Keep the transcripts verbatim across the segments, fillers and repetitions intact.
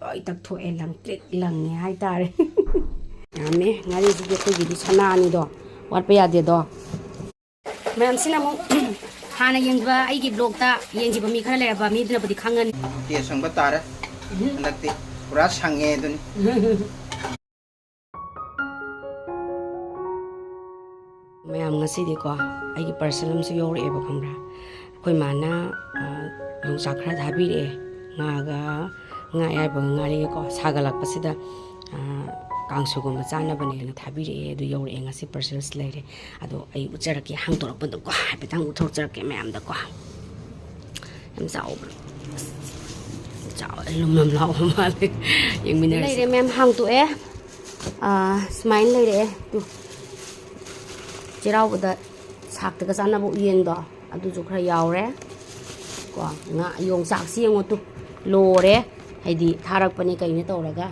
ꯂꯣꯏ ꯇꯛꯊꯣꯛꯑꯦ, ꯂꯪ ꯇ꯭ꯔꯤꯛ ꯂꯪꯉꯦ ꯍꯥꯏꯇꯥꯔꯦ꯫ ꯌꯥꯝꯃꯦ, ꯉꯥꯔꯤꯁꯤꯗꯤ ꯑꯩꯈꯣꯏꯒꯤꯗꯤ ꯁꯅꯥꯅꯤꯗꯣ, ꯋꯥꯠꯄ ꯌꯥꯗꯦꯗꯣ꯫ ꯃꯌꯥꯝꯁꯤꯅ ꯑꯃꯨꯛ ꯍꯥꯟꯅ ꯌꯦꯡꯕ, ꯑꯩꯒꯤ ꯕ꯭ꯂꯣꯛꯇ ꯌꯦꯡꯈꯤꯕ ꯃꯤ ꯈꯔ ꯂꯩꯔꯕ ꯃꯤꯗꯨꯅꯕꯨꯗꯤ ꯈꯪꯉꯅꯤ꯫ ꯇꯦ ꯁꯪꯕ ꯇꯥꯔꯦ꯫ ꯍꯟꯗꯛꯇꯤ ꯄꯨꯔꯥ ꯁꯪꯉꯦ ꯑꯗꯨꯅꯤ꯫ ꯃꯌꯥꯝ, ꯉꯁꯤꯗꯤꯀꯣ, ꯑꯩꯒꯤ parcel ꯑꯃꯁꯨ ꯌꯧꯔꯛꯑꯦꯕ, ꯈꯪꯕ꯭ꯔꯥ? ꯑꯩꯈꯣꯏ ꯃꯥꯅ, ꯑ, ꯌꯣꯡꯆꯥꯛ ꯈꯔ ꯊꯥꯕꯤꯔꯛꯑꯦ꯫ ꯉꯥꯒ, ꯉꯥ ꯑꯌꯥꯏꯕꯒ ꯉꯥꯔꯤꯒꯀꯣ, ꯁꯥꯒꯠꯂꯛꯄꯁꯤꯗ, ꯑ, ꯀꯥꯡꯁꯨꯒꯨꯝꯕ ꯆꯥꯅꯕꯅꯦꯅ ꯊꯥꯕꯤꯔꯛꯑꯦ꯫ ꯑꯗꯨ ꯌꯧꯔꯛꯑꯦ, ꯉꯁꯤ parcels ꯂꯩꯔꯦ꯫ ꯑꯗꯣ ꯑꯩ ꯎꯠꯆꯔꯛꯀꯦ, ꯍꯥꯡꯗꯣꯔꯛꯄꯗꯀꯣ, ꯍꯥꯏꯐꯦꯠꯇꯪ ꯎꯠꯊꯣꯛꯆꯔꯛꯀꯦ ꯃꯌꯥꯝꯗꯀꯣ꯫ ꯌꯥꯝ ꯆꯥꯎꯕ꯭ꯔꯥ? ꯑꯁ, ꯌꯥꯝ ꯆꯥꯎꯋꯦ, ꯂꯨꯝ ꯂꯨꯝ ꯂꯥꯎꯕ ꯃꯥꯜꯂꯦ꯫ ꯌꯦꯡꯃꯤꯟꯅꯔꯁꯤ꯫ ꯂꯩꯔꯦ ꯃꯌꯥꯝ, ꯍꯥꯡꯇꯣꯛꯑꯦ꯫ ꯑꯥ, ꯁꯨꯃꯥꯏꯅ ꯂꯩꯔꯛꯑꯦ꯫ ꯇꯨ, ꯆꯩꯔꯥꯎꯕꯗ ꯁꯥꯛꯇꯒ ꯆꯥꯅꯕ ꯎꯌꯦꯟꯗꯣ, ꯑꯗꯨꯁꯨ ꯈꯔ ꯌꯥꯎꯔꯦ꯫ ꯀꯣ, ꯉꯥ, ꯌꯣꯡꯆꯥꯛꯁꯤ ꯌꯦꯡꯉꯣ ꯇꯨ, ꯂꯣꯔꯦ꯫ ꯍꯥꯏꯗꯤ ꯊꯥꯔꯛꯄꯅꯦ ꯀꯩꯅꯦ ꯇꯧꯔꯒ,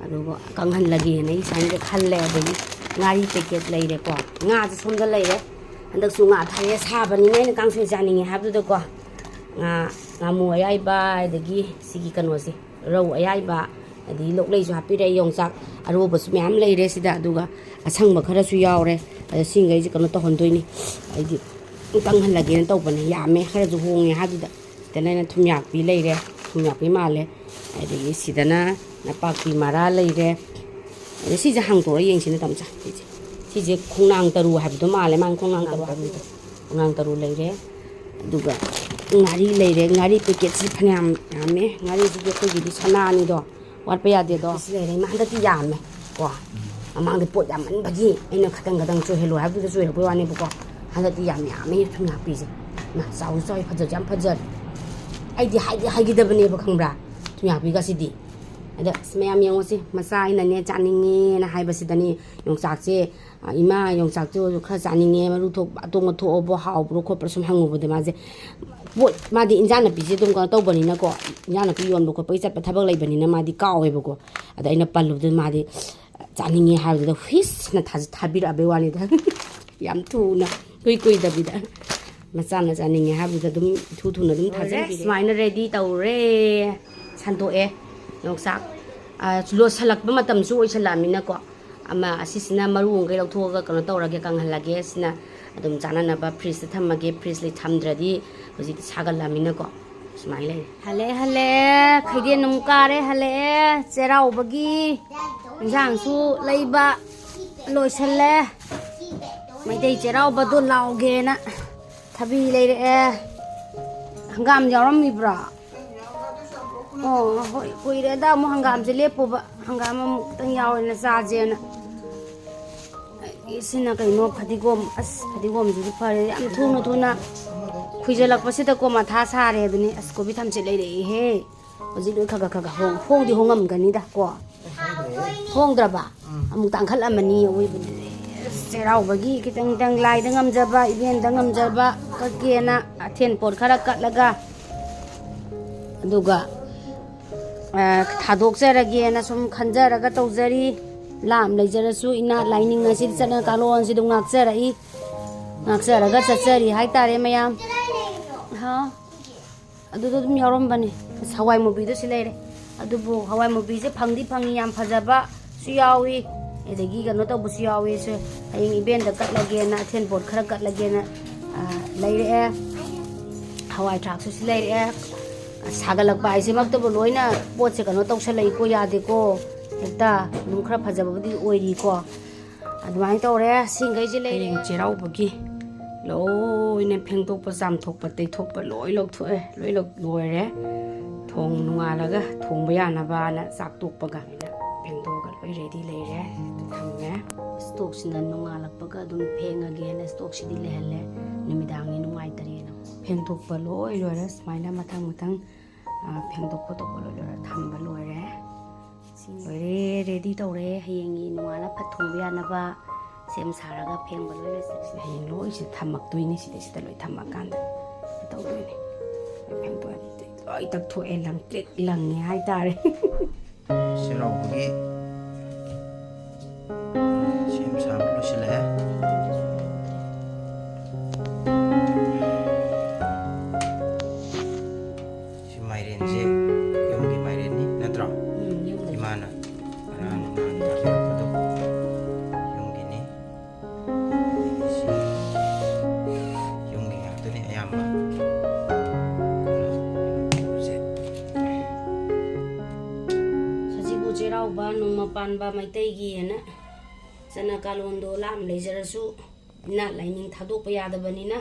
ꯑꯗꯨꯒ ꯀꯪꯍꯜꯂꯒꯦꯅ ꯑꯩ ꯁꯨꯃꯥꯏꯅ ꯈꯜꯂꯦ꯫ ꯑꯗꯒꯤ ꯉꯥꯔꯤ packet ꯂꯩꯔꯦꯀꯣ, ꯉꯥꯁꯦ ꯁꯣꯝꯗ ꯂꯩꯔꯦ꯫ ꯍꯟꯗꯛꯁꯨ ꯉꯥ ꯊꯥꯔꯦ, ꯁꯥꯕꯅꯤꯅ ꯑꯩꯅ ꯀꯥꯡꯁꯣꯏ ꯆꯥꯅꯤꯡꯉꯦ ꯍꯥꯏꯕꯗꯨꯗꯀꯣ, ꯉꯥ, ꯉꯥꯃꯨ ꯑꯌꯥꯏꯕ, ꯑꯗꯒꯤ ꯁꯤꯒꯤ ꯀꯩꯅꯣꯁꯦ, ꯔꯧ ꯑꯌꯥꯏꯕ, ꯑꯗꯒꯤ ꯂꯣꯛꯂꯩꯁꯨ ꯍꯥꯞꯄꯤꯔꯛꯑꯦ, ꯌꯣꯡꯆꯥꯛ ꯑꯔꯣꯕꯁꯨ ꯃꯌꯥꯝ ꯂꯩꯔꯦ ꯁꯤꯗ, ꯑꯗꯨꯒ ꯑꯁꯪꯕ ꯈꯔꯁꯨ ꯌꯥꯎꯔꯦ꯫ ꯑꯗꯣ ꯁꯤꯈꯩꯁꯦ ꯀꯩꯅꯣ ꯇꯧꯍꯟꯗꯣꯏꯅꯤ, ꯑꯩꯗꯤ ꯀꯪꯍꯜꯂꯒꯦꯅ ꯇꯧꯕꯅꯦ꯫ ꯌꯥꯝꯃꯦ, ꯈꯔꯁꯨ ꯍꯣꯡꯉꯦ ꯍꯥꯏꯗꯨꯗ꯫ ꯁꯤꯗꯅ ꯑꯩꯅ ꯊꯨꯝꯌꯥꯛꯄꯤ ꯂꯩꯔꯦ, ꯊꯨꯝꯌꯥꯛꯄꯤ ꯃꯥꯜꯂꯦ꯫ ꯑꯗꯒꯤ ꯁꯤꯗꯅ ꯅꯄꯥꯛꯄꯤ ꯃꯔꯥ ꯂꯩꯔꯦ꯫ ꯑꯗ ꯁꯤꯁꯦ ꯍꯥꯡꯇꯣꯛꯑ ꯌꯦꯡꯁꯤꯅ, ꯇꯝꯆꯥ꯫ ꯁꯤꯁꯦ, ꯁꯤꯁꯦ ꯈꯣꯡꯅꯥꯡ ꯇꯔꯨ ꯍꯥꯏꯕꯗꯣ ꯃꯥꯜꯂꯦ, ꯃꯥꯅ ꯈꯣꯡꯅꯥꯡ ꯇꯔꯨ ꯍꯥꯏꯕꯗꯣ꯫ ꯈꯣꯡꯅꯥꯡ ꯇꯔꯨ ꯂꯩꯔꯦ꯫ ꯑꯗꯨꯒ ꯉꯥꯔꯤ ꯂꯩꯔꯦ꯫ ꯉꯥꯔꯤ packetꯁꯤ ꯐꯅꯌꯥꯝ ꯌꯥꯝꯃꯦ꯫ ꯉꯥꯔꯤꯁꯤꯗꯤ ꯑꯩꯈꯣꯏꯒꯤꯗꯤ ꯁꯅꯥꯅꯤꯗꯣ, ꯋꯥꯠꯄ ꯌꯥꯗꯦꯗꯣ꯫ ꯁꯤ ꯂꯩꯔꯦ꯫ ꯏꯃꯥ, ꯍꯟꯗꯛꯇꯤ ꯌꯥꯝꯃꯦ ꯀꯣ꯫ ꯃꯃꯥꯡꯗ ꯄꯣꯠ ꯌꯥꯝꯃꯟꯕꯒꯤ ꯑꯩꯅ ꯈꯇꯪ ꯈꯇꯪ ꯆꯣꯏꯍꯜꯂꯣ ꯍꯥꯏꯕꯗꯨꯗ ꯆꯣꯏꯔꯛꯄꯩ ꯋꯥꯅꯦꯕꯀꯣ꯫ ꯍꯟꯗꯛꯇꯤ ꯌꯥꯝ ꯌꯥꯝꯃꯦ ꯊꯨꯝꯌꯥꯛꯄꯤꯁꯦ꯫ ꯏꯃꯥ, ꯆꯥꯎꯁꯨ ꯆꯥꯎꯋꯤ, ꯐꯖꯁꯨ ꯌꯥꯝ ꯐꯖꯔꯦ꯫ ꯑꯩꯗꯤ ꯍꯥꯏꯗꯤ ꯍꯥꯏꯈꯤꯗꯕꯅꯦꯕ, ꯈꯪꯕ꯭ꯔꯥ? ꯊꯨꯝꯌꯥꯛꯄꯤꯒꯁꯤꯗꯤ꯫ ꯑꯗ ꯑꯁ, ꯃꯌꯥꯝ ꯌꯦꯡꯉꯨꯁꯦ, ꯃꯆꯥ ꯑꯩꯅꯅꯦ ꯆꯥꯅꯤꯡꯉꯦꯅ ꯍꯥꯏꯕꯁꯤꯗꯅꯦ, ꯌꯣꯡꯆꯥꯛꯁꯦ, ꯑ, "ꯏꯃꯥ, ꯌꯣꯡꯆꯥꯛꯇꯣ ꯈꯔ ꯆꯥꯅꯤꯡꯉꯦ, ꯃꯔꯨ ꯊꯣꯛꯄ, ꯑꯇꯣꯡꯕ ꯊꯣꯛꯑꯕꯣ, ꯍꯥꯎꯕ꯭ꯔꯣ ꯈꯣꯠꯄ꯭ꯔꯣ?" ꯁꯨꯝ ꯍꯪꯉꯨꯕꯗ ꯃꯥꯁꯦ, ꯄꯣꯠ, ꯃꯥꯗꯤ ꯏꯟꯖꯥꯡ ꯅꯥꯄꯤꯁꯦ ꯑꯗꯨꯝ ꯀꯩꯅꯣ ꯇꯧꯕꯅꯤꯅꯀꯣ, ꯏꯟꯖꯥꯡ ꯅꯥꯄꯤ ꯌꯣꯟꯕ ꯈꯣꯠꯄꯒꯤ ꯆꯠꯄ ꯊꯕꯛ ꯂꯩꯕꯅꯤꯅ ꯃꯥꯗꯤ ꯀꯥꯎꯋꯦꯕꯀꯣ꯫ ꯑꯗ ꯑꯩꯅ ꯄꯜꯂꯨꯕꯗ ꯃꯥꯗꯤ ꯆꯥꯅꯤꯡꯉꯦ ꯍꯥꯏꯕꯗꯨꯗ ꯍꯨꯏꯁꯅ ꯊꯥꯖ-, ꯊꯥꯕꯤꯔꯛꯑꯕꯩ ꯋꯥꯅꯤꯗ꯫ ꯌꯥꯝ ꯊꯨꯅ, ꯏꯀꯨꯏ ꯀꯨꯏꯗꯕꯤꯗ꯫ ꯃꯆꯥꯅ ꯆꯥꯅꯤꯡꯉꯦ ꯍꯥꯏꯕꯗꯨꯗ ꯑꯗꯨꯝ ꯏꯊꯨ ꯊꯨꯅ ꯑꯗꯨꯝ ꯂꯣꯏꯔꯦ꯫ ꯊꯥꯖꯤꯟꯕꯤꯔꯦ꯫ ꯁꯨꯃꯥꯏꯅ ready ꯇꯧꯔꯦ꯫ ꯁꯟꯗꯣꯛꯑꯦ꯫ ꯌꯣꯡꯆꯥꯛ, ꯑ, ꯂꯣꯏꯁꯤꯜꯂꯛꯄ ꯃꯇꯝꯁꯨ ꯑꯣꯏꯁꯜꯂꯛꯑꯃꯤꯅꯀꯣ, ꯑꯃ ꯑꯁꯤꯁꯤꯅ ꯃꯔꯨ ꯑꯃꯈꯩ ꯂꯧꯊꯣꯛꯑꯒ ꯀꯩꯅꯣ ꯇꯧꯔꯒꯦ, ꯀꯪꯍꯜꯂꯒꯦ꯫ ꯁꯤꯅ ꯑꯗꯨꯝ ꯆꯥꯅꯅꯕ ꯐ꯭ꯔꯤꯖꯇ ꯊꯝꯃꯒꯦ꯫ ꯐ꯭ꯔꯤꯖꯇ ꯊꯝꯗ꯭ꯔꯗꯤ ꯍꯧꯖꯤꯛ ꯁꯥꯒꯠꯂꯛꯑꯃꯤꯅꯀꯣ꯫ ꯁꯨꯃꯥꯏꯅ ꯂꯩꯔꯦ꯫ ꯍꯜꯂꯛꯑꯦ, ꯍꯜꯂꯛꯑꯦ꯫ ꯈꯩꯗꯦꯟ ꯑꯃꯨꯛ ꯀꯥꯔꯦ, ꯍꯜꯂꯛꯑꯦ꯫ ꯆꯩꯔꯥꯎꯕꯒꯤ ꯏꯟꯁꯥꯡꯁꯨ ꯂꯩꯕ ꯂꯣꯏꯁꯜꯂꯦ꯫ ꯃꯩꯇꯩ ꯆꯩꯔꯥꯎꯕꯗꯣ ꯂꯥꯎꯒꯦꯅ ꯊꯕꯤ ꯂꯩꯔꯛꯑꯦ꯫ ꯍꯪꯒꯥꯝ ꯌꯥꯎꯔꯝꯃꯤꯕ꯭ꯔꯣ? ꯑꯣ, ꯍꯣꯏ, ꯀꯨꯏꯔꯦꯗ ꯑꯃꯨꯛ ꯍꯪꯒꯥꯝꯁꯦ ꯂꯦꯞꯄꯨꯕ꯫ ꯍꯪꯒꯥꯝ ꯑꯃꯨꯛꯇꯪ ꯌꯥꯎꯋꯦꯅ ꯆꯥꯁꯦꯅ꯫ ꯑꯩ, ꯁꯤꯅ ꯀꯩꯅꯣ, ꯐꯗꯤꯒꯣꯝ꯫ ꯑꯁ, ꯐꯗꯤꯒꯣꯝꯁꯤꯁꯨ ꯐꯔꯦ꯫ ꯌꯥꯝ ꯊꯨꯅ ꯊꯨꯅ ꯈꯨꯏꯖꯜꯂꯛꯄꯁꯤꯗꯀꯣ ꯃꯊꯥ ꯁꯥꯔꯦ ꯑꯗꯨꯅꯤ꯫ ꯑꯁ, ꯀꯣꯕꯤ ꯊꯝꯆꯦꯠ ꯂꯩꯔꯛꯏꯍꯦ꯫ ꯍꯧꯖꯤꯛ ꯂꯣꯏ ꯈꯔ ꯈꯔ ꯈꯔ ꯈꯔ ꯍꯣꯡ-, ꯍꯣꯡꯗꯤ ꯍꯣꯡꯉꯝꯒꯅꯤꯗ ꯀꯣ꯫ ꯍꯣꯡꯗ꯭ꯔꯕ? ꯎꯝ꯫ ꯑꯃꯨꯛ ꯇꯥꯡꯈꯠꯂꯝꯃꯅꯤ ꯑꯋꯣꯏꯕꯗꯨꯗꯤ꯫ ꯑꯁ, ꯆꯩꯔꯥꯎꯕꯒꯤ ꯈꯤꯇꯪ ꯈꯤꯇꯪ ꯂꯥꯏꯗ ꯉꯝꯖꯕ, ꯏꯕꯦꯟꯗ ꯉꯝꯖꯕ ꯀꯠꯀꯦꯅ ꯑꯊꯦꯟ ꯄꯣꯠ ꯈꯔ ꯀꯠꯂꯒ, ꯑꯗꯨꯒ, ꯑ, ꯊꯥꯗꯣꯛꯆꯔꯒꯦꯅ ꯁꯨꯝ ꯈꯟꯖꯔꯒ ꯇꯧꯖꯔꯤ꯫ ꯂꯥꯞ ꯂꯩꯖꯔꯁꯨ ꯏꯅꯥꯠ ꯂꯥꯏꯅꯤꯡ ꯑꯁꯤꯗ ꯆꯠꯅ ꯀꯥꯡꯂꯣꯟ ꯑꯁꯤ ꯑꯗꯨꯝ ꯉꯥꯛꯆꯔꯛꯏ꯫ ꯉꯥꯛꯆꯔꯒ ꯆꯠꯆꯔꯤ ꯍꯥꯏꯇꯥꯔꯦ ꯃꯌꯥꯝ꯫ ꯍꯥ? ꯑꯗꯨꯗ ꯑꯗꯨꯝ ꯌꯥꯎꯔꯝꯕꯅꯦ꯫ ꯑꯁ, ꯍꯋꯥꯏ ꯃꯨꯕꯤꯗꯣ ꯁꯤ ꯂꯩꯔꯦ꯫ ꯑꯗꯨꯕꯨ ꯍꯋꯥꯏ ꯃꯨꯕꯤꯁꯦ ꯐꯪꯗꯤ ꯐꯪꯉꯤ, ꯌꯥꯝ ꯐꯖꯕꯁꯨ ꯌꯥꯎꯏ, ꯑꯗꯒꯤ ꯀꯩꯅꯣ ꯇꯧꯕꯁꯨ ꯌꯥꯎꯏ꯫ ꯁꯦ, ꯍꯌꯦꯡ ꯏꯕꯦꯟꯗ ꯀꯠꯂꯒꯦꯅ, ꯑꯊꯦꯟ ꯄꯣꯠ ꯈꯔ ꯀꯠꯂꯒꯦꯅ, ꯑ, ꯂꯩꯔꯛꯑꯦ꯫ ꯍꯋꯥꯏ ꯊ꯭ꯔꯥꯛꯁꯨ ꯁꯤ ꯂꯩꯔꯛꯑꯦ꯫ ꯁꯥꯒꯠꯂꯛꯄ ꯍꯥꯏꯁꯤꯃꯛꯇꯕꯨ ꯂꯣꯏꯅ ꯄꯣꯠꯁꯦ ꯀꯩꯅꯣ ꯇꯧꯁꯜꯂꯛꯏꯀꯣ, ꯌꯥꯗꯦꯀꯣ꯫ ꯍꯦꯛꯇ ꯑꯗꯨꯝ ꯈꯔ ꯐꯖꯕꯕꯨꯗꯤ ꯑꯣꯏꯔꯤꯀꯣ꯫ ꯑꯗꯨꯃꯥꯏꯅ ꯇꯧꯔꯦ꯫ ꯁꯤꯡꯈꯩꯁꯦ ꯂꯩꯔꯦ꯫ ꯍꯌꯦꯡ ꯆꯩꯔꯥꯎꯕꯒꯤ ꯂꯣꯏꯅ ꯐꯦꯡꯗꯣꯛꯄ, ꯆꯥꯝꯊꯣꯛꯄ, ꯇꯩꯊꯣꯛꯄ ꯂꯣꯏ ꯂꯧꯊꯣꯛꯑꯦ꯫ ꯂꯣꯏ ꯂꯧ-, ꯂꯣꯏꯔꯦ꯫ ꯊꯣꯡ ꯅꯣꯡꯉꯥꯜꯂꯒ ꯊꯣꯡꯕ ꯌꯥꯅꯕꯅ ꯆꯥꯛ ꯇꯣꯛꯄꯒ ꯐꯦꯡꯗꯣꯛꯑꯒ ꯂꯣꯏ ꯔꯦꯗꯤ ꯂꯩꯔꯦ꯫ ꯊꯝꯃꯦ꯫ ꯏꯁꯇꯣꯛꯁꯤꯅ ꯅꯣꯡꯉꯥꯜꯂꯛꯄꯒ ꯑꯗꯨꯝ ꯐꯦꯡꯉꯒꯦꯅ ꯏꯁꯇꯣꯛꯁꯤꯗꯤ ꯂꯩꯍꯜꯂꯦ꯫ ꯅꯨꯃꯤꯗꯥꯡꯅꯤ ꯅꯨꯡꯉꯥꯏꯇꯔꯦꯅ꯫ ꯐꯦꯡꯗꯣꯛꯄ ꯂꯣꯏ ꯂꯣꯏꯔꯦ꯫ ꯁꯨꯃꯥꯏꯅ ꯃꯊꯪ ꯃꯊꯪ, ꯑ, ꯐꯦꯡꯗꯣꯛ ꯈꯣꯠꯇꯣꯛꯄ ꯂꯣꯏ ꯂꯣꯏꯔꯦ꯫ ꯊꯝꯕ ꯂꯣꯏꯔꯦ꯫ ꯁꯤ ꯂꯣꯏꯔꯦ, ꯔꯦꯗꯤ ꯇꯧꯔꯦ꯫ ꯍꯌꯦꯡꯒꯤ ꯅꯣꯡꯉꯥꯜꯂ ꯐꯠ ꯊꯣꯡꯕ ꯌꯥꯅꯕ ꯁꯦꯝ ꯁꯥꯔꯒ ꯐꯦꯡꯕ ꯂꯣꯏ ꯂꯣꯏꯁꯤꯜꯂꯦ꯫ ꯍꯌꯦꯡ ꯂꯣꯏꯁꯦ ꯊꯝꯃꯛꯇꯣꯏꯅꯤ ꯁꯤꯗꯩꯁꯤꯗ ꯂꯣꯏ ꯊꯝꯃꯀꯥꯟꯗ ꯇꯧꯗꯣꯏꯅꯤ꯫ ꯂꯣꯏ ꯐꯦꯡꯗꯣꯛꯑꯦ꯫ ꯂꯣꯏ ꯇꯛꯊꯣꯛꯑꯦ, ꯂꯪ ꯇ꯭ꯔꯤꯛ ꯂꯪꯉꯦ ꯍꯥꯏꯇꯥꯔꯦ꯫ ꯆꯩꯔꯥꯎꯕꯒꯤ ꯁꯦꯝ ꯁꯥꯕ ꯂꯣꯏꯁꯤꯜꯂꯛꯑꯦ꯫ ꯁꯤ ꯃꯥꯏꯔꯦꯟꯁꯦ ꯌꯨꯝꯒꯤ ꯃꯥꯏꯔꯦꯟꯅꯤ ꯅꯠꯇ꯭ꯔꯣ? ꯆꯩꯔꯥꯎꯕ ꯅꯣꯡꯃ ꯄꯥꯟꯕ ꯃꯩꯇꯩꯒꯤꯅ ꯆꯠꯅ ꯀꯥꯂꯣꯟꯗꯣ ꯂꯥꯞꯅ ꯂꯩꯖꯔꯁꯨ, ꯏꯅꯥꯠ ꯂꯥꯏꯅꯤꯡ ꯊꯥꯗꯣꯛꯄ ꯌꯥꯗꯕꯅꯤꯅ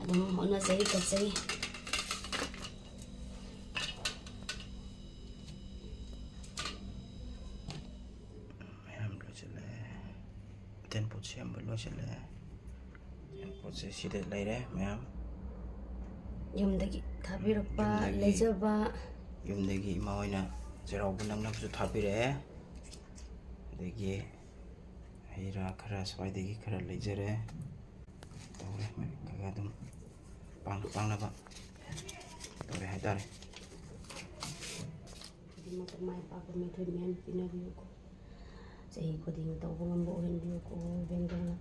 ꯑꯗꯨꯝ ꯍꯣꯠꯅꯖꯔꯤ, ꯀꯠꯆꯔꯤ꯫ ꯃꯌꯥꯝ ꯂꯣꯏꯁꯤꯜꯂꯦ꯫ ꯇꯦꯡꯀꯣꯠ ꯁꯦꯝꯕ ꯂꯣꯏꯁꯤꯜꯂꯦ꯫ ꯇꯦꯡꯀꯣꯠꯁꯦ ꯁꯤꯗ ꯂꯩꯔꯦ ꯃꯌꯥꯝ꯫ ꯌꯨꯝꯗꯒꯤ ꯊꯥꯕꯤꯔꯛꯄ, ꯌꯨꯝꯗꯒꯤ, ꯂꯩꯖꯕ꯫ ꯌꯨꯝꯗꯒꯤ ꯏꯃꯥ ꯍꯣꯏꯅ ꯆꯩꯔꯥꯎꯕ ꯅꯪꯅꯕꯁꯨ ꯊꯥꯕꯤꯔꯛꯑꯦ꯫ ꯑꯗꯒꯤ ꯍꯩ ꯔꯥ ꯈꯔ ꯁ꯭ꯋꯥꯏꯗꯒꯤ ꯈꯔ ꯂꯩꯖꯔꯦ꯫ ꯇꯧꯔꯦ, ꯈꯔ ꯈꯔ ꯑꯗꯨꯝ ꯄꯥꯡ ꯄꯥꯡꯅꯕ ꯇꯧꯔꯦ ꯍꯥꯏꯇꯥꯔꯦ꯫ ꯈꯨꯗꯤꯡꯃꯛꯇ ꯃꯥꯏ ꯄꯥꯛꯄ ꯃꯤꯊꯣꯏ ꯃꯤꯍꯦꯟ ꯄꯤꯅꯕꯤꯌꯨꯀꯣ꯫ ꯆꯍꯤ ꯈꯨꯗꯤꯡ ꯇꯧꯕ ꯉꯝꯕ ꯑꯣꯏꯍꯟꯕꯤꯌꯨꯀꯣ꯫ ꯏꯕꯦꯟꯗꯧꯅ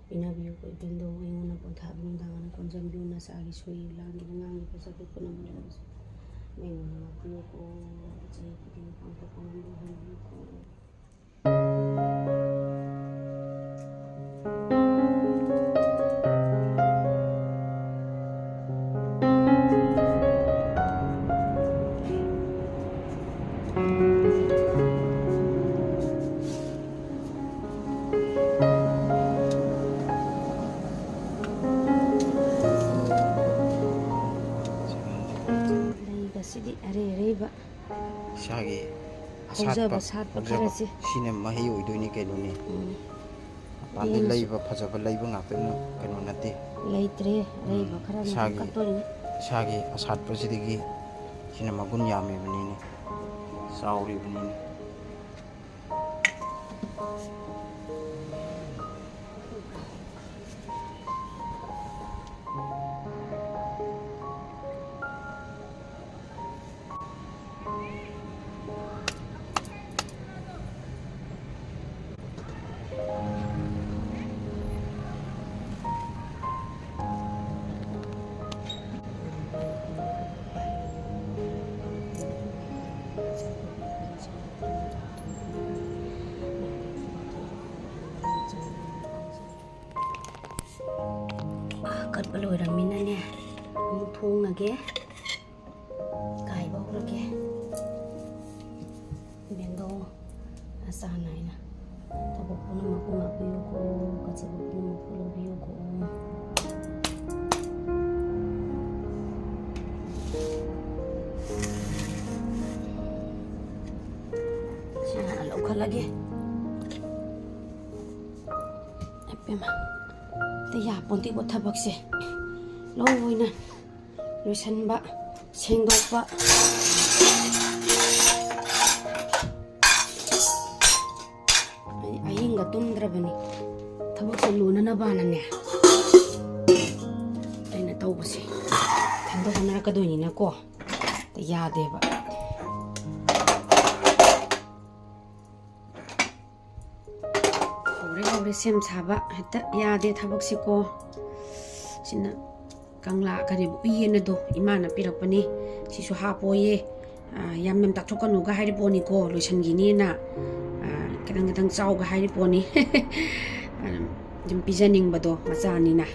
ꯄꯤꯅꯕꯤꯌꯨꯀꯣ꯫ ꯏꯕꯦꯟꯗꯧ ꯑꯩꯉꯣꯟꯗ ꯄꯣꯊꯥꯕ ꯅꯨꯡꯗꯥꯡ ꯑꯣꯏꯅ ꯀꯣꯟꯖꯟꯕꯤꯌꯨ꯫ ꯅꯆꯥꯒꯤ ꯁꯣꯏꯈꯤꯕ ꯂꯥꯟꯈꯤꯕ ꯉꯥꯡꯈꯤꯕ ꯆꯠꯄ ꯄꯨꯝꯅꯃꯛ ꯂꯩꯕꯁꯨ ꯃꯩ ꯉꯥꯟꯅ ꯉꯥꯛꯄꯤꯌꯨꯀꯣ꯫ ꯆꯍꯤ ꯈꯨꯗꯤꯡ ꯄꯥꯡꯊꯣꯛꯄ ꯉꯝꯕ ꯑꯣꯏꯍꯟꯕꯤꯌꯨꯀꯣ꯫ ꯂꯩꯒꯁꯤꯗꯤ ꯑꯔꯩ ꯑꯔꯩꯕ ꯏꯁꯥꯒꯤ ꯍꯧꯖꯕ ꯑꯁꯥꯠꯄ, ꯁꯥꯠꯄ ꯍꯧꯖꯕ ꯈꯔꯁꯦ꯫ ꯁꯤꯅ ꯃꯍꯩ ꯑꯣꯏꯗꯣꯏꯅꯤ ꯀꯩꯅꯣꯅꯦ꯫ ꯎꯝ꯫ ꯃꯄꯥꯟꯗ ꯌꯦꯡꯉꯁꯤ꯫ ꯂꯩꯕ ꯐꯖꯕ ꯂꯩꯕ ꯉꯥꯛꯇꯅ ꯀꯩꯅꯣ ꯅꯠꯇꯦ꯫ ꯂꯩꯇ꯭ꯔꯦ, ꯎꯝ꯫ ꯑꯔꯩꯕ ꯈꯔꯅ ꯏꯁꯥꯒꯤ, ꯀꯠꯇꯣꯔꯤꯅꯤ꯫ ꯏꯁꯥꯒꯤ ꯑꯁꯥꯠꯄꯁꯤꯗꯒꯤ ꯁꯤꯅ ꯃꯒꯨꯟ ꯌꯥꯝꯃꯤꯕꯅꯤꯅꯦ, ꯆꯥꯎꯔꯤꯕꯅꯤꯅꯦ꯫ ꯑꯥ, ꯀꯠꯄ ꯂꯣꯏꯔꯝꯃꯤꯅꯅꯦ, ꯑꯃꯨꯛ ꯊꯣꯡꯉꯒꯦ, ꯀꯥꯏꯕ ꯍꯧꯔꯒꯦ꯫ ꯆꯥꯡ ꯅꯥꯏꯅ ꯊꯕꯛ ꯄꯨꯝꯅꯃꯛꯄꯨ ꯉꯥꯛꯄꯤꯌꯨꯀꯣ, ꯀꯠꯆꯕ ꯄꯨꯝꯅꯃꯛꯄꯨ ꯂꯧꯕꯤꯌꯨꯀꯣ꯫ ꯁꯤ ꯍꯥꯟꯅ ꯂꯧꯈꯠꯂꯒꯦ꯫ ꯏꯄꯦꯝꯃ, ꯑꯝꯇ ꯌꯥꯄꯣꯟꯇꯦꯀꯣ ꯊꯕꯛꯁꯦ꯫ ꯂꯣꯏꯅ ꯂꯣꯏꯁꯟꯕ, ꯁꯦꯡꯗꯣꯛꯄ꯫ ꯑꯩ ꯑꯍꯤꯡꯒ ꯇꯨꯝꯗ꯭ꯔꯕꯅꯤ ꯊꯕꯛꯁꯦ ꯂꯣꯏꯅꯅꯕꯅꯅꯦ꯫ ꯑꯩꯅ ꯇꯧꯕꯁꯦ ꯏꯊꯟꯇ ꯍꯣꯠꯅꯔꯛꯀꯗꯣꯏꯅꯤꯅꯀꯣ, ꯌꯥꯗꯦꯕ꯫ ꯍꯧꯔꯦ, ꯍꯧꯔꯦ ꯁꯦꯝ ꯁꯥꯕ꯫ ꯍꯦꯛꯇ ꯌꯥꯗꯦ ꯊꯕꯛꯁꯤꯀꯣ꯫ ꯁꯤꯅ ꯀꯪꯂꯥ, ꯀꯔꯤꯕ, ꯎꯌꯦꯟ ꯑꯗꯣ ꯏꯃꯥꯅ ꯄꯤꯔꯛꯄꯅꯤ꯫ ꯁꯤꯁꯨ ꯍꯥꯞꯄꯣꯌꯦ꯫ ꯑꯥ, ꯌꯥꯝ ꯌꯥꯝ ꯇꯥꯛꯊꯣꯛꯀꯅꯨꯒ ꯍꯥꯏꯔꯤ ꯄꯣꯠꯅꯤꯀꯣ, ꯂꯣꯏꯁꯤꯟꯈꯤꯅꯤꯅ꯫ ꯑꯥ, ꯈꯤꯇꯪ ꯈꯤꯇꯪ ꯆꯥꯎꯒ ꯍꯥꯏꯔꯤ ꯄꯣꯠꯅꯤ꯫ ꯑꯗꯨꯝ ꯄꯤꯖꯅꯤꯡꯕꯗꯣ ꯃꯆꯥꯅꯤꯅ꯫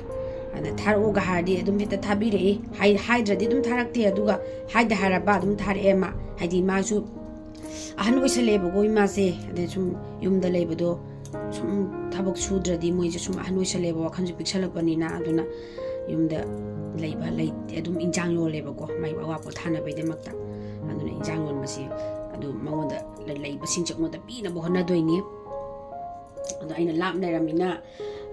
ꯑꯗ ꯊꯥꯔꯛꯎꯒ ꯍꯥꯏꯔꯗꯤ ꯑꯗꯨꯝ ꯍꯦꯛꯇ ꯊꯥꯕꯤꯔꯛꯏ꯫ ꯍꯥꯏ-, ꯍꯥꯏꯗ꯭ꯔꯗꯤ ꯑꯗꯨꯝ ꯊꯥꯔꯛꯇꯦ, ꯑꯗꯨꯒ ꯍꯥꯏꯗ ꯍꯥꯏꯔꯕ ꯑꯗꯨꯝ ꯊꯥꯔꯛꯑꯦ ꯃꯥ꯫ ꯍꯥꯏꯗꯤ ꯃꯥꯁꯨ ꯑꯍꯟ ꯑꯣꯏꯁꯜꯂꯛꯑꯦꯕꯀꯣ ꯏꯃꯥꯁꯦ꯫ ꯑꯗꯩ ꯁꯨꯝ ꯌꯨꯝꯗ ꯂꯩꯕꯗꯣ ꯁꯨꯝ ꯊꯕꯛ ꯁꯨꯗ꯭ꯔꯗꯤ ꯃꯣꯏꯁꯦ ꯁꯨꯝ ꯑꯍꯟ ꯑꯣꯏꯁꯜꯂꯛꯑꯦꯕ, ꯋꯥꯈꯜꯁꯨ ꯄꯤꯛꯁꯜꯂꯛꯄꯅꯤꯅ꯫ ꯑꯗꯨꯅ ꯌꯨꯝꯗ ꯂꯩꯕ ꯂꯩ-, ꯑꯗꯨꯝ ꯏꯟꯖꯥꯡ ꯌꯣꯜꯂꯦꯕꯀꯣ, ꯃꯥꯏ ꯑꯋꯥ ꯄꯣꯠ ꯊꯥꯅꯕꯩꯗꯃꯛꯇ꯫ ꯑꯗꯨꯅ ꯏꯟꯖꯥꯡ ꯌꯣꯟꯕꯁꯦ ꯑꯗꯨ ꯃꯉꯣꯟꯗ ꯂꯩꯕꯁꯤꯡꯁꯦ ꯑꯩꯉꯣꯟꯗ ꯄꯤꯅꯕ ꯍꯣꯠꯅꯗꯣꯏꯅꯤ꯫ ꯑꯗꯣ ꯑꯩꯅ ꯂꯥꯞ ꯂꯩꯔꯝꯃꯤꯅ,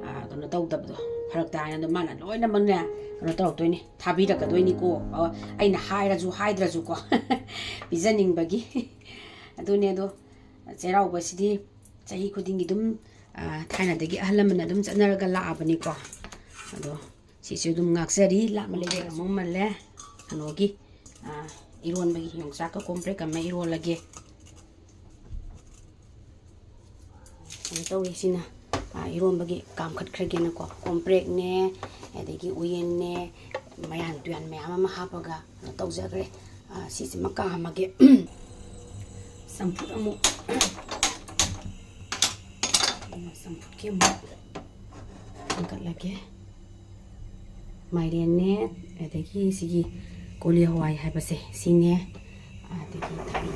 ꯑ, ꯀꯩꯅꯣ ꯇꯧꯗꯕꯗꯣ ꯐꯔꯛ ꯇꯥꯏꯅ꯫ ꯑꯗꯣ ꯃꯥꯅ ꯂꯣꯏꯅꯃꯛꯅꯦ ꯀꯩꯅꯣ ꯇꯧꯔꯛꯇꯣꯏꯅꯤ, ꯊꯥꯕꯤꯔꯛꯀꯗꯣꯏꯅꯤꯀꯣ꯫ ꯑ, ꯑꯩꯅ ꯍꯥꯏꯔꯁꯨ ꯍꯥꯏꯗ꯭ꯔꯁꯨꯀꯣ꯫ ꯄꯤꯖꯅꯤꯡꯕꯒꯤ꯫ ꯑꯗꯨꯅꯦ꯫ ꯑꯗꯣ ꯆꯩꯔꯥꯎꯕꯁꯤꯗꯤ ꯆꯍꯤ ꯈꯨꯗꯤꯡꯒꯤ ꯑꯗꯨꯝ, ꯑ, ꯊꯥꯏꯅꯗꯒꯤ ꯑꯍꯜ ꯂꯃꯟꯅ ꯑꯗꯨꯝ ꯆꯠꯅꯔꯒ ꯂꯥꯛꯑꯕꯅꯤꯀꯣ꯫ ꯑꯗꯣ ꯁꯤꯁꯨ ꯑꯗꯨꯝ ꯉꯥꯛꯆꯔꯤ, ꯂꯥꯞꯅ ꯂꯩꯔꯦ꯫ ꯑꯃꯨꯛ ꯃꯜꯂꯦ ꯀꯩꯅꯣꯒꯤ, ꯑ, ꯏꯔꯣꯟꯕꯒꯤ ꯌꯣꯡꯆꯥꯛꯀ ꯀꯣꯝꯄ꯭ꯔꯦꯛ ꯑꯃ ꯏꯔꯣꯜꯂꯒꯦ꯫ ꯀꯩꯅꯣ ꯇꯧꯋꯦ ꯁꯤꯅ, ꯑ, ꯏꯔꯣꯟꯕꯒꯤ ꯀꯥꯝꯈꯠꯈ꯭ꯔꯒꯦꯅꯀꯣ, ꯀꯣꯝꯄ꯭ꯔꯦꯛꯅꯦ, ꯑꯗꯒꯤ ꯎꯌꯦꯟꯅꯦ, ꯃꯌꯥꯟ ꯇꯨꯌꯥꯟ ꯃꯌꯥꯝ ꯑꯃ ꯍꯥꯞꯄꯒ ꯀꯩꯅꯣ ꯇꯧꯖꯈ꯭ꯔꯦ꯫ ꯑ, ꯁꯤꯁꯤꯃ ꯀꯥꯝꯃꯒꯦ꯫ ꯆꯝꯐꯨꯠ ꯑꯃꯨꯛ, ꯆꯝꯐꯨꯠꯀꯤ ꯑꯃꯨꯛ ꯊꯥꯡꯒꯠꯂꯒꯦ꯫ ꯃꯥꯏꯔꯦꯟꯅꯦ, ꯑꯗꯒꯤ ꯁꯤꯒꯤ ꯀꯣꯂꯤ ꯍꯋꯥꯏ ꯍꯥꯏꯕꯁꯦ ꯁꯤꯅꯦ, ꯑꯗꯒꯤ ꯊꯕꯤ꯫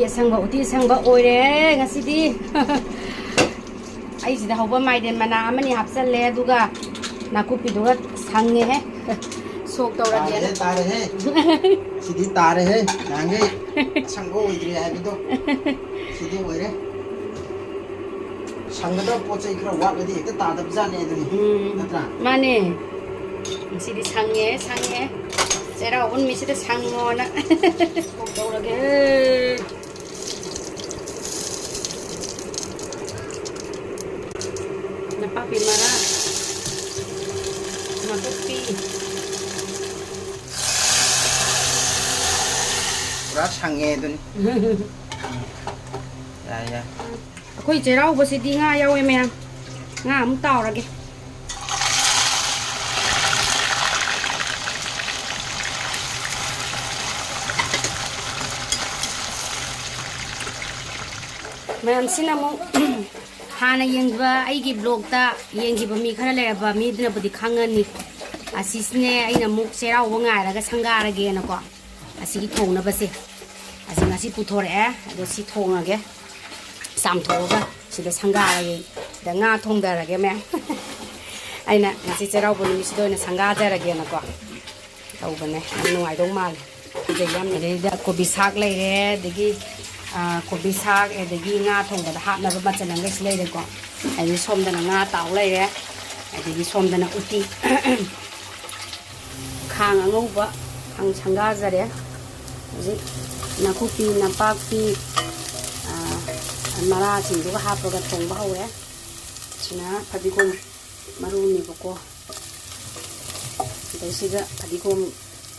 ꯑꯁꯪꯕ, ꯎꯇꯤ ꯑꯁꯪꯕ ꯑꯣꯏꯔꯦ ꯉꯁꯤꯗꯤ꯫ ꯑꯩꯁꯤꯗ ꯍꯧꯕ ꯃꯥꯏꯔꯦꯟ ꯃꯅꯥ ꯑꯃꯅꯤ ꯍꯥꯞꯆꯜꯂꯦ, ꯑꯗꯨꯒ ꯅꯥꯀꯨꯞꯄꯤꯗꯨꯒ ꯁꯪꯉꯦꯍꯦ꯫ ꯁꯣꯛ ꯇꯧꯔꯒꯦꯅ꯫ ꯇꯥꯔꯦꯍꯦ, ꯇꯥꯔꯦꯍꯦ꯫ ꯁꯤꯗꯤ ꯇꯥꯔꯦꯍꯦ꯫ ꯅꯍꯥꯟꯈꯩ ꯑꯁꯪꯕ ꯑꯣꯏꯗ꯭ꯔꯤ ꯍꯥꯏꯕꯗꯣ ꯁꯤꯗꯤ ꯑꯣꯏꯔꯦ꯫ ꯁꯪꯒꯗꯕ ꯄꯣꯠ ꯆꯩ ꯈꯔ ꯋꯥꯠꯂꯗꯤ ꯍꯦꯛꯇ ꯇꯥꯗꯕꯖꯥꯠꯅꯦ ꯑꯗꯨꯅꯤ꯫ ꯎꯝ, ꯅꯠꯇ꯭ꯔꯥ? ꯃꯥꯅꯦ꯫ ꯉꯁꯤꯗꯤ ꯁꯪꯉꯦ, ꯁꯪꯉꯦ꯫ ꯆꯩꯔꯥꯎꯕ ꯅꯨꯃꯤꯠꯁꯤꯗ ꯁꯪꯉꯣꯅ꯫ ꯁꯣꯛ ꯇꯧꯔꯒꯦ꯫ ꯅꯄꯥꯛꯄꯤ ꯃꯔꯥ, ꯅꯥꯀꯨꯞꯄꯤ꯫ ꯄꯨꯔꯥ ꯁꯪꯉꯦ ꯑꯗꯨꯅꯤ꯫ ꯌꯥꯏ, ꯌꯥꯏ꯫ ꯑꯩꯈꯣꯏ ꯆꯩꯔꯥꯎꯕꯁꯤꯗꯤ ꯉꯥ ꯌꯥꯎꯋꯦ ꯃꯌꯥꯝ꯫ ꯉꯥ ꯑꯃꯨꯛ ꯇꯥꯎꯔꯒꯦ꯫ ꯃꯌꯥꯝꯁꯤꯅ ꯑꯃꯨꯛ ꯍꯥꯟꯅ ꯌꯦꯡꯕ ꯑꯩꯒꯤ ꯕ꯭ꯂꯣꯛꯇ ꯌꯦꯡꯈꯤꯕ ꯃꯤ ꯈꯔ ꯂꯩꯔꯕ ꯃꯤꯗꯨꯅꯕꯨꯗꯤ ꯈꯪꯉꯅꯤ꯫ ꯑꯁꯤꯁꯤꯅꯦ ꯑꯩꯅ ꯑꯃꯨꯛ ꯆꯩꯔꯥꯎꯕ ꯉꯥꯏꯔꯒ ꯁꯪꯒꯥꯔꯒꯦꯅꯀꯣ꯫ ꯑꯁꯤꯒꯤ ꯊꯣꯡꯅꯕꯁꯦ꯫ ꯑꯁꯤ ꯉꯁꯤ ꯄꯨꯊꯣꯔꯛꯑꯦ꯫ ꯑꯗꯣ ꯁꯤ ꯊꯣꯡꯉꯒꯦ꯫ ꯆꯥꯝꯊꯣꯛꯑꯒ ꯁꯤꯗ ꯁꯪꯒꯥꯔꯒꯦ꯫ ꯁꯤꯗ ꯉꯥ ꯊꯣꯡꯊꯔꯒꯦ ꯃꯌꯥꯝ꯫ ꯑꯩꯅ ꯉꯁꯤ ꯆꯩꯔꯥꯎꯕ ꯅꯨꯃꯤꯠꯁꯤꯗ ꯑꯣꯏꯅ ꯁꯪꯒꯥꯖꯔꯒꯦꯅꯀꯣ ꯇꯧꯕꯅꯦ꯫ ꯌꯥꯝ ꯅꯨꯡꯉꯥꯏꯗꯧ ꯃꯥꯜꯂꯦ꯫ ꯐꯖꯩ ꯌꯥꯝ꯫ ꯑꯗꯩꯗ ꯀꯣꯕꯤ ꯁꯥꯛ ꯂꯩꯔꯦ, ꯑꯗꯒꯤ, ꯑ, ꯀꯣꯕꯤ ꯁꯥꯛ, ꯑꯗꯒꯤ ꯉꯥ ꯊꯣꯡꯕꯗ ꯍꯥꯞꯅꯕ ꯃꯆꯜ ꯑꯃꯒꯁꯨ ꯂꯩꯔꯦꯀꯣ꯫ ꯑꯗꯒꯤ ꯁꯣꯝꯗꯅ ꯉꯥ ꯇꯥꯎ ꯂꯩꯔꯦ, ꯑꯗꯒꯤ ꯁꯣꯝꯗꯅ ꯎꯇꯤ꯫ ꯈꯥꯡ ꯑꯉꯧꯕ ꯈꯥꯡ ꯁꯪꯒꯥꯖꯔꯦ꯫ ꯍꯧꯖꯤꯛ ꯅꯥꯀꯨꯞꯄꯤ, ꯅꯄꯥꯛꯄꯤ, ꯑ, ꯃꯔꯥꯁꯤꯡꯗꯨꯒ ꯍꯥꯞꯄꯒ ꯊꯣꯡꯕ ꯍꯧꯔꯦ꯫ ꯁꯤꯅ ꯐꯗꯤꯒꯣꯝ ꯃꯔꯨꯅꯦꯕꯀꯣ꯫ ꯑꯗꯩꯁꯤꯗ ꯐꯗꯤꯒꯣꯝ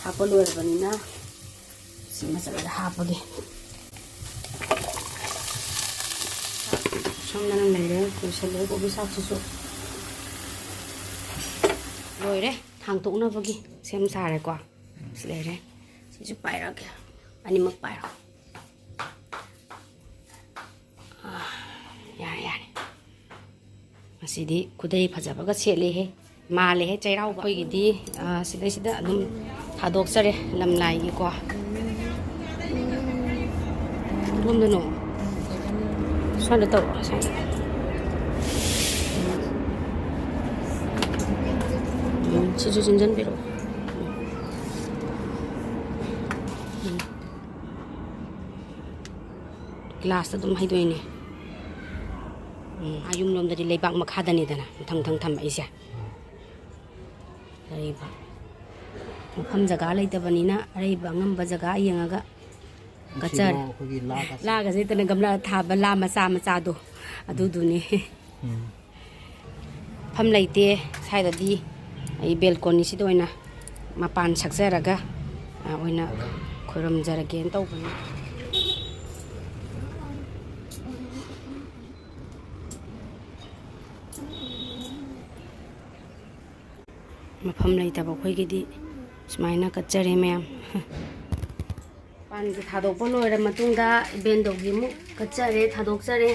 ꯊꯥꯛꯄ ꯂꯣꯏꯔꯕꯅꯤꯅ ꯁꯤ ꯃꯆꯜꯁꯤꯗ ꯍꯥꯞꯄꯒꯦ꯫ ꯁꯣꯝꯗꯅ ꯂꯩꯔꯦ, ꯂꯣꯏꯁꯤꯜꯂꯦ ꯀꯣꯕꯤ ꯁꯥꯛꯁꯤꯁꯨ꯫ ꯂꯣꯏꯔꯦ, ꯊꯥꯡ ꯇꯣꯛꯅꯕꯒꯤ ꯁꯦꯝ ꯁꯥꯔꯦꯀꯣ꯫ ꯁꯤ ꯂꯩꯔꯦ, ꯁꯤꯁꯨ ꯄꯥꯏꯔꯛꯑꯒꯦ, ꯑꯅꯤꯃꯛ ꯄꯥꯏꯔꯣ꯫ ꯑꯥ, ꯌꯥꯔꯦ, ꯌꯥꯔꯦ꯫ ꯉꯁꯤꯗꯤ ꯈꯨꯗꯩ ꯐꯖꯕꯒ ꯁꯦꯠꯂꯦꯍꯦ, ꯃꯥꯜꯂꯦꯍꯦ ꯆꯩꯔꯥꯎꯕ꯫ ꯑꯩꯈꯣꯏꯒꯤꯗꯤ, ꯑꯥ, ꯁꯤꯗꯩꯁꯤꯗ ꯑꯗꯨꯝ ꯊꯥꯗꯣꯛꯆꯔꯦ ꯂꯝꯂꯥꯏꯒꯤꯀꯣ꯫ ꯁꯣꯝꯗꯅꯣ꯫ ꯁ꯭ꯋꯥꯏꯗ ꯇꯧꯔꯣ, ꯁ꯭ꯋꯥꯏꯗ꯫ ꯎꯝ, ꯁꯤꯁꯨ ꯆꯤꯡꯁꯤꯟꯕꯤꯔꯛꯑꯣ꯫ ꯎꯝ꯫ ꯎꯝ꯫ ꯒ꯭ꯂꯥꯁꯇ ꯑꯗꯨꯝ ꯍꯩꯗꯣꯛꯏꯅꯦ꯫ ꯎꯝ, ꯑꯥ ꯌꯨꯝꯂꯣꯝꯗꯗꯤ ꯂꯩꯕꯥꯛ ꯃꯈꯥꯗꯅꯤꯗꯅ ꯃꯊꯪ ꯃꯊꯪ ꯊꯝꯃꯛꯏꯁꯦ꯫ ꯑꯔꯩꯕ ꯃꯐꯝ ꯖꯒꯥ ꯂꯩꯇꯕꯅꯤꯅ ꯑꯔꯩꯕ ꯑꯉꯝꯕ ꯖꯒꯥ ꯌꯦꯡꯉꯒ ꯀꯠꯆꯔꯦ꯫ ꯁꯤꯗꯣ ꯑꯩꯈꯣꯏꯒꯤ ꯂꯥ ꯀꯠꯆ- ꯂꯥꯒꯁꯦ ꯅꯠꯇꯅ ꯒꯝꯂꯥ ꯊꯥꯕ ꯂꯥ ꯃꯆꯥ ꯃꯆꯥꯗꯣ ꯑꯗꯨꯗꯨꯅꯦ꯫ ꯎꯝ꯫ ꯃꯐꯝ ꯂꯩꯇꯦ ꯁ꯭ꯋꯥꯏꯗꯗꯤ꯫ ꯑꯩ ꯕꯦꯜꯀꯣꯅꯤꯁꯤꯗ ꯑꯣꯏꯅ ꯃꯄꯥꯟ ꯁꯛꯆꯔꯒ, ꯑ, ꯑꯣꯏꯅ ꯈꯣꯏꯔꯝꯖꯔꯒꯦꯅ ꯇꯧꯕꯅꯤ꯫ ꯃꯐꯝ ꯂꯩꯇꯕ ꯑꯩꯈꯣꯏꯒꯤꯗꯤ ꯁꯨꯃꯥꯏꯅ ꯀꯠꯆꯔꯦ ꯃꯌꯥꯝ꯫ ꯄꯥꯟꯒ ꯊꯥꯗꯣꯛꯄ ꯂꯣꯏꯔ ꯃꯇꯨꯡꯗ ꯏꯕꯦꯟꯗꯧꯒꯤ ꯑꯃꯨꯛ ꯀꯠꯆꯔꯦ, ꯊꯥꯗꯣꯛꯆꯔꯦ꯫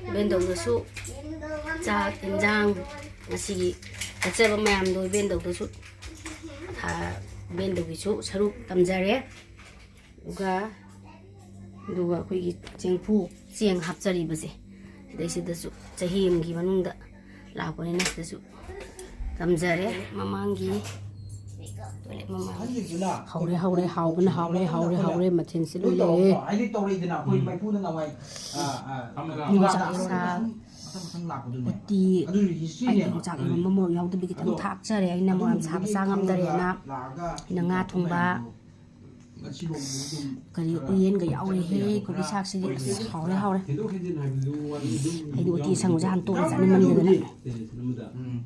ꯏꯕꯦꯟꯗꯧꯗꯁꯨ ꯆꯥꯛ, ꯏꯟꯖꯥꯡ, ꯉꯁꯤꯒꯤ ꯀꯠꯆꯕ ꯃꯌꯥꯝꯗꯣ ꯏꯕꯦꯟꯗꯧꯗꯁꯨ ꯊꯥ-, ꯏꯕꯦꯟꯗꯧꯒꯤꯁꯨ ꯁꯔꯨꯛ ꯇꯝꯖꯔꯦ꯫ ꯑꯗꯨꯒ, ꯑꯗꯨꯒ ꯑꯩꯈꯣꯏꯒꯤ ꯆꯦꯡꯐꯨ, ꯆꯦꯡ ꯍꯥꯞꯆꯔꯤꯕꯁꯦ, ꯁꯤꯗꯩꯁꯤꯗꯁꯨ ꯆꯍꯤ ꯑꯃꯒꯤ ꯃꯅꯨꯡꯗ ꯂꯥꯛꯄꯅꯤꯅ ꯁꯤꯗꯁꯨ ꯇꯝꯖꯔꯦ꯫ ꯃꯃꯥꯡꯒꯤ ꯇꯣꯏꯂꯦꯠ ꯃꯃꯥꯡꯒꯤ꯫ ꯍꯧꯔꯦ, ꯍꯧꯔꯦ, ꯍꯥꯎꯕꯅ ꯍꯥꯎꯔꯦ, ꯍꯥꯎꯔꯦ, ꯍꯥꯎꯔꯦ, ꯃꯊꯦꯜꯁꯦ ꯂꯣꯏ ꯂꯩꯔꯦ꯫ ꯍꯥꯏꯗꯤ ꯇꯧꯔꯛꯏꯗꯅ ꯑꯩꯈꯣꯏ ꯎꯝ꯫ ꯃꯩꯐꯨꯅ ꯅꯍꯥꯟꯋꯥꯏ, ꯑꯥ, ꯑꯥ, ꯎꯝ꯫ ꯌꯣꯡꯆꯥꯛ ꯏꯁꯥ ꯃꯊꯪ ꯃꯊꯪ ꯂꯥꯛꯄꯗꯨꯅꯦ꯫ ꯎꯇꯤ, ꯑꯗꯨ ꯔꯤꯖꯤꯁꯇ꯭ꯔꯤꯅꯦꯕ꯫ ꯑꯩꯗꯤ ꯌꯣꯡꯆꯥꯛ ꯏꯔꯣꯟꯕ ꯃꯣꯔꯣꯛ ꯌꯥꯎꯗꯕꯤꯒꯤ ꯈꯤꯇꯪ ꯑꯗꯣ ꯊꯥꯛꯆꯔꯦ꯫ ꯑꯩꯅ ꯃꯣꯔꯣꯛ ꯌꯥꯝ ꯁꯥꯕ ꯑꯗꯨꯒꯨꯝꯕꯗꯨꯒꯤ ꯆꯥ ꯉꯝꯗꯔꯦꯅ ꯂꯥꯛꯑꯒ ꯑꯩꯅ ꯉꯥ ꯊꯣꯡꯕ, ꯀꯔꯤ ꯎꯌꯦꯟꯒ ꯌꯥꯎꯔꯦꯍꯦ, ꯀꯣꯕꯤ ꯁꯥꯛꯁꯤꯗꯤ꯫ ꯑꯁ, ꯍꯥꯎꯔꯦ, ꯍꯥꯎꯔꯦ꯫ ꯑꯩꯗꯤ ꯎꯇꯤ ꯑꯁꯪꯕꯁꯦ ꯍꯥꯟꯅ ꯇꯣꯛꯑꯦ, ꯆꯥꯅꯤꯡꯃꯟꯗꯗꯅ꯫ ꯎꯝ꯫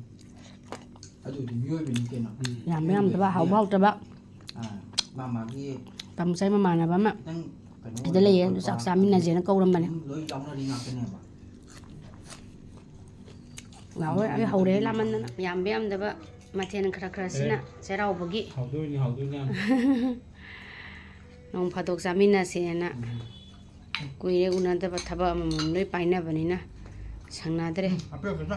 ꯌꯥꯝꯕ ꯌꯥꯝꯗꯕ, ꯍꯥꯎꯕ ꯍꯥꯎꯇꯕ꯫ ꯃꯥ ꯃꯥꯒꯤ ꯇꯥꯃꯣ ꯆꯥꯏ ꯃꯃꯥꯟꯅꯕ ꯑꯃ ꯈꯤꯇꯪ ꯀꯩꯅꯣ ꯁꯤꯗ ꯂꯩꯌꯦ, ꯑꯗꯨ ꯆꯥꯛ ꯆꯥꯃꯤꯟꯅꯁꯦꯅ ꯀꯧꯔꯝꯕꯅꯦ꯫ ꯑꯗꯨꯝ ꯂꯣꯏ ꯌꯥꯎꯅꯔꯤ ꯉꯥꯛꯇꯅꯦꯕ꯫ ꯂꯥꯎꯋꯦ, ꯑꯩ ꯍꯧꯔꯦ ꯂꯥꯃꯟꯗꯅ꯫ ꯌꯥꯝꯕ ꯌꯥꯝꯗꯕ ꯃꯊꯦꯜ ꯈꯔ ꯈꯔꯁꯤꯅ ꯑꯦ꯫ ꯆꯩꯔꯥꯎꯕꯒꯤ꯫ ꯍꯥꯎꯗꯣꯏꯅꯤ, ꯍꯥꯎꯗꯣꯏꯅꯤ ꯌꯥꯝ꯫ ꯅꯣꯡ ꯐꯥꯗꯣꯛ ꯆꯥꯃꯤꯟꯅꯁꯦꯅ꯫ ꯎꯝ꯫ ꯀꯨꯏꯔꯦ ꯎꯅꯗꯕ, ꯊꯕꯛ ꯑꯃꯃꯝ ꯂꯣꯏ ꯄꯥꯏꯅꯕꯅꯤꯅ ꯁꯪꯅꯗ꯭ꯔꯦ꯫ ꯎꯝ, ꯍꯥꯞꯄꯤꯔꯛꯀꯦ ꯁꯦ꯫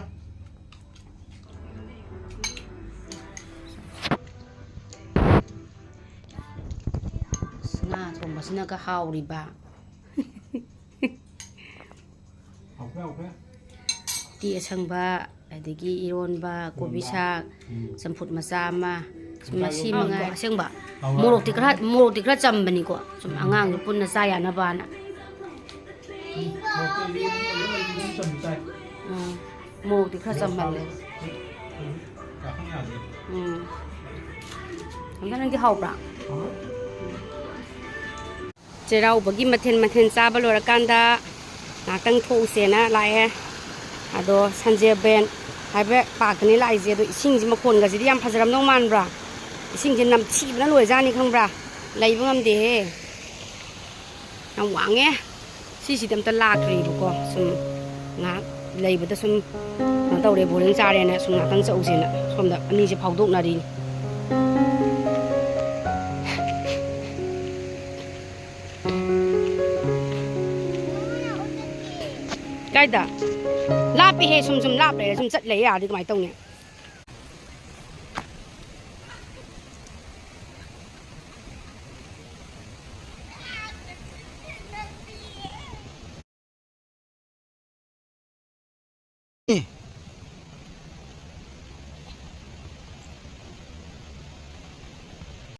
ꯉꯥ ꯊꯣꯡꯕꯁꯤꯅꯒ ꯍꯥꯎꯔꯤꯕ꯫ ꯎꯇꯤ ꯑꯁꯪꯕ, ꯑꯗꯒꯤ ꯏꯔꯣꯟꯕ, ꯀꯣꯕꯤ ꯁꯥꯛ, ꯎꯝ꯫ ꯆꯝꯐꯨꯠ ꯃꯆꯥ ꯑꯃ, ꯁꯨꯝ ꯃꯁꯤ ꯃꯉꯥꯏ꯫ ꯑꯁꯦꯡꯕ꯫ ꯃꯣꯔꯣꯛꯇꯤ ꯈꯔ, ꯃꯣꯔꯣꯛꯇꯤ ꯈꯔ ꯆꯝꯕꯅꯤꯀꯣ, ꯁꯨꯝ ꯑꯉꯥꯡꯁꯨ ꯄꯨꯟꯅ ꯆꯥ ꯌꯥꯅꯕꯅ꯫ ꯎꯝ, ꯃꯣꯔꯣꯛꯇꯤ ꯑꯗꯨꯝ ꯆꯝ ꯆꯥꯏ꯫ ꯎꯝ, ꯃꯣꯔꯣꯛꯇꯤ ꯈꯔ ꯆꯝꯍꯜꯂꯦ꯫ ꯎꯝ꯫ ꯑꯝꯇ ꯅꯪꯗꯤ ꯍꯥꯎꯕ꯭ꯔꯥ? ꯍꯥꯎꯋꯦ꯫ ꯆꯩꯔꯥꯎꯕꯒꯤ ꯃꯊꯦꯜ ꯃꯊꯦꯜ ꯆꯥꯕ ꯂꯣꯏꯔꯀꯥꯟꯗ ꯉꯥꯛꯇꯪ ꯊꯣꯛꯎꯁꯦꯅ ꯂꯥꯛꯑꯦ꯫ ꯑꯗꯣ ꯁꯟꯖꯦꯕꯦꯟ ꯍꯥꯏꯕ ꯄꯥꯔꯛꯇꯅꯤ ꯂꯥꯛꯏꯁꯦ꯫ ꯑꯗꯣ ꯏꯁꯤꯡꯁꯤ ꯃꯈꯣꯟꯒꯁꯤꯗꯤ ꯌꯥꯝ ꯐꯖꯔꯝꯗꯧ ꯃꯥꯟꯕ꯭ꯔꯥ? ꯏꯁꯤꯡꯁꯦ ꯅꯝꯊꯤꯕꯅ ꯂꯣꯏꯖꯥꯠꯅꯤ ꯈꯪꯕ꯭ꯔꯥ? ꯂꯩꯕ ꯉꯝꯗꯦꯍꯦ꯫ ꯌꯥꯝ ꯋꯥꯡꯉꯦ꯫ ꯁꯤꯁꯤꯗꯤ ꯑꯝꯇ ꯂꯥꯛꯇ꯭ꯔꯤꯕꯀꯣ꯫ ꯁꯨꯝ ꯉꯥꯏꯍꯥꯛ ꯂꯩꯕꯗ ꯁꯨꯝ ꯀꯩꯅꯣ ꯇꯧꯔꯦ, ꯕꯣꯔꯤꯡ ꯆꯥꯔꯦꯅ ꯁꯨꯝ ꯉꯥꯛꯇꯪ ꯆꯠꯎꯁꯦꯅ ꯁꯣꯝꯗ ꯑꯅꯤꯁꯦ ꯐꯥꯎꯗꯣꯛꯅꯔꯤ꯫ ꯀꯥꯏꯗ? ꯂꯥꯞꯄꯦꯍꯦ, ꯁꯨꯝ ꯁꯨꯝ ꯂꯥꯞ ꯂꯩꯔꯦ, ꯁꯨꯝ ꯆꯠ ꯂꯩ ꯌꯥꯔꯗꯤ ꯀꯃꯥꯏꯅ ꯇꯧꯅꯤ?